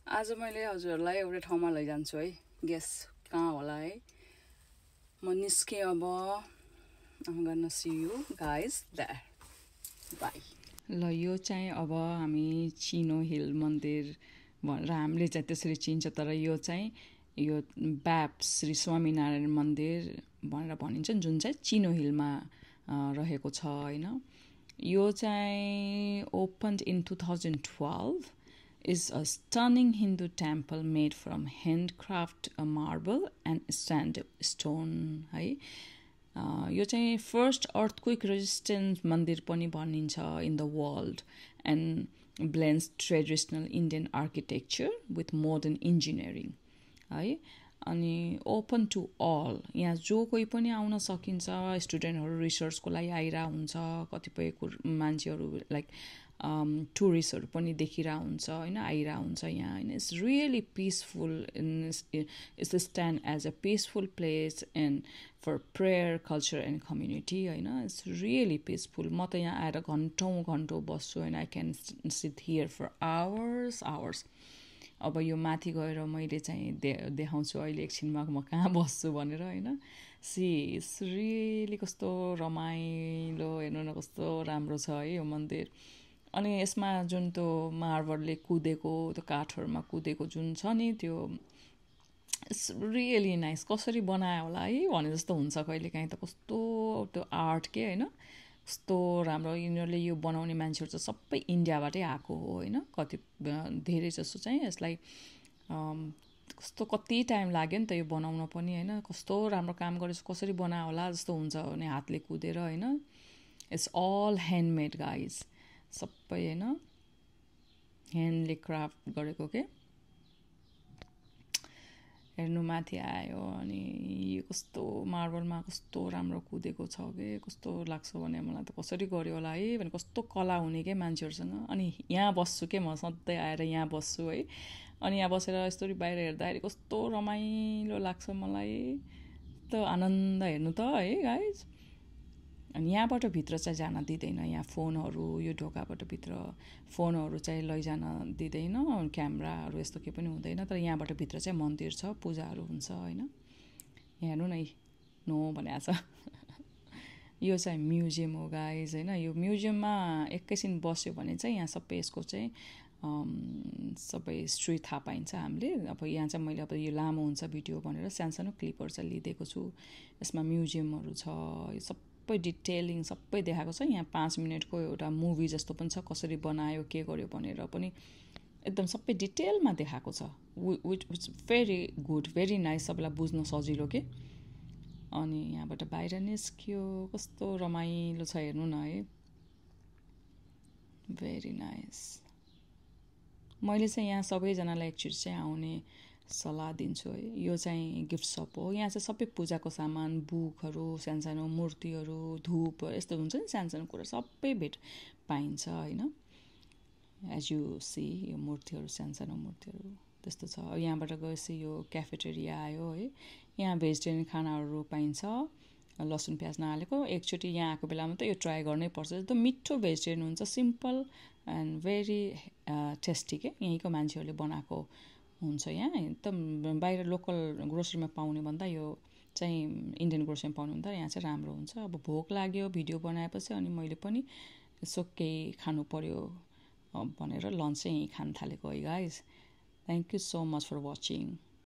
आज मैले हजुरहरूलाई एउटा ठाउँमा लैजान्छु है। गेस कहाँ होला है? म निस्केँ अब। I'm gonna see you guys there. Bye. ल यो चाहिँ अब हामी चिनो हिल मन्दिर भनेर हामीले चाहिँ त्यसरी चिन्छ, तर यो चाहिँ यो ब्याप्स श्री स्वामीनारायण मन्दिर भनेर भनिन्छ, जुन चाहिँ चिनो हिलमा रहेको छ होइन। यो चाहिँ opened in 2012 is a stunning Hindu temple made from handcraft marble and sandstone है। यो चाहिँ फर्स्ट अर्थक्वेक रेजिस्टेन्ट मन्दिर पनि भनिन्छ in the world and blends traditional Indian architecture with modern engineering है। अनि ओपन टु अल, यहाँ जो कोही पनि आउन सकिन्छ। स्टुडेन्टहरू रिसर्चको लागि आइरहेको हुन्छ, कतिपय मान्छेहरू लाइक टुरिस्टहरू पनि देखिरहेको हुन्छ होइन, आइरहेको हुन्छ यहाँ होइन। It's really peaceful it's stand as a peaceful place and for prayer culture and community होइन। It's really peaceful. म त यहाँ आएर घन्टौँ बस्छु होइन। I can sit here for hours. अब यो माथि गएर मैले चाहिँ देखाउँछु अहिले एकछिनमा म कहाँ बस्छु भनेर होइन। इट्स रियली कस्तो रमाइलो, हेर्नु न कस्तो राम्रो छ है यो मन्दिर। अनि यसमा जुन त्यो मार्बलले कुदेको, त्यो काठहरूमा कुदेको जुन छ नि, त्यो इट्स रियली नाइस। कसरी बनायो होला है भने जस्तो हुन्छ कहिलेकाहीँ त। कस्तो त्यो आर्ट के होइन, कस्तो राम्रो। यिनीहरूले यो बनाउने मान्छेहरू चाहिँ सबै इन्डियाबाटै आएको हो होइन। कति धेरै जस्तो चाहिँ यसलाई कस्तो कति टाइम लाग्यो नि त यो बनाउन पनि होइन। कस्तो राम्रो काम गरेछ, कसरी बनायो होला जस्तो हुन्छ भने हातले कुदेर होइन। इट्स अल ह्यान्डमेड गाइज, सबै होइन, ह्यान्डले क्राफ्ट गरेको के। हेर्नु माथि आयो अनि यो कस्तो मार्बलमा कस्तो राम्रो कुदेको छ कि, कस्तो लाग्छ भने मलाई त कसरी गर्यो होला है भने। कस्तो कला हुने के मान्छेहरूसँग। अनि यहाँ बस्छु के, म सधैँ आएर यहाँ बस्छु है। अनि यहाँ बसेर यस्तो बाहिर हेर्दाखेरि कस्तो रमाइलो लाग्छ मलाई, त आनन्द हेर्नु त है गाइज। अनि यहाँबाट भित्र चाहिँ जान दिँदैन, यहाँ फोनहरू, यो ढोकाबाट भित्र फोनहरू चाहिँ लैजान दिँदैन, क्यामेराहरू यस्तो केही पनि हुँदैन। तर यहाँबाट भित्र चाहिँ मन्दिर छ, पूजाहरू हुन्छ होइन। हेर्नु न नो भनेको छ। यो चाहिँ म्युजियम हो गाइज होइन। यो म्युजियममा एकैछिन बस्यो भने चाहिँ यहाँ सबै यसको चाहिँ सबै हिस्ट्री थाहा पाइन्छ हामीले। अब यहाँ चाहिँ मैले अब यो लामो हुन्छ भिडियो भनेर सानो क्लिपहरू चाहिँ लिइदिएको छु। यसमा म्युजियमहरू छ, यो सबै डिटेलिङ सबै देखाएको छ। यहाँ 5 मिनटको एउटा मुभी जस्तो पनि छ, कसरी बनायो के गर्यो भनेर पनि एकदम सबै डिटेलमा देखाएको छ। Which very good, very nice, सबैलाई बुझ्न सजिलो के। अनि यहाँबाट बाहिर निस्क्यो, कस्तो रमाइलो छ हेर्नु न है, भेरी नाइस। मैले चाहिँ यहाँ सबैजनालाई एकचोटि चाहिँ आउने सल्लाह दिन्छु है। यो चाहिँ गिफ्ट सप हो। यहाँ चाहिँ सबै पूजाको सामान, बुकहरू, सानो मूर्तिहरू, धुप यस्तो हुन्छ नि, सानो कुरा सबै पाइन्छ होइन। एज यु सी यो मूर्तिहरू, सानो मूर्तिहरू त्यस्तो छ। यहाँबाट गएपछि यो क्याफेटेरिया आयो है। यहाँ भेजिटेरियन खानाहरू पाइन्छ, लसुन प्याज नहालेको। एकचोटि यहाँ आएको बेलामा त यो ट्राई गर्नै पर्छ। एकदम मिठो भेजिटेरियन हुन्छ, सिम्पल एन्ड भेरी टेस्टी के। यहीँको मान्छेहरूले बनाएको हुन्छ यहाँ। एकदम बाहिर लोकल ग्रोसरीमा पाउने भन्दा यो चाहिँ इन्डियन ग्रोसरीमा पाउने भन्दा यहाँ चाहिँ राम्रो हुन्छ। अब भोक लाग्यो भिडियो बनाएपछि, अनि मैले पनि यसो केही खानु पर्यो भनेर लन्च चाहिँ यहीँ खान थालेको है guys. Thank you so much for watching.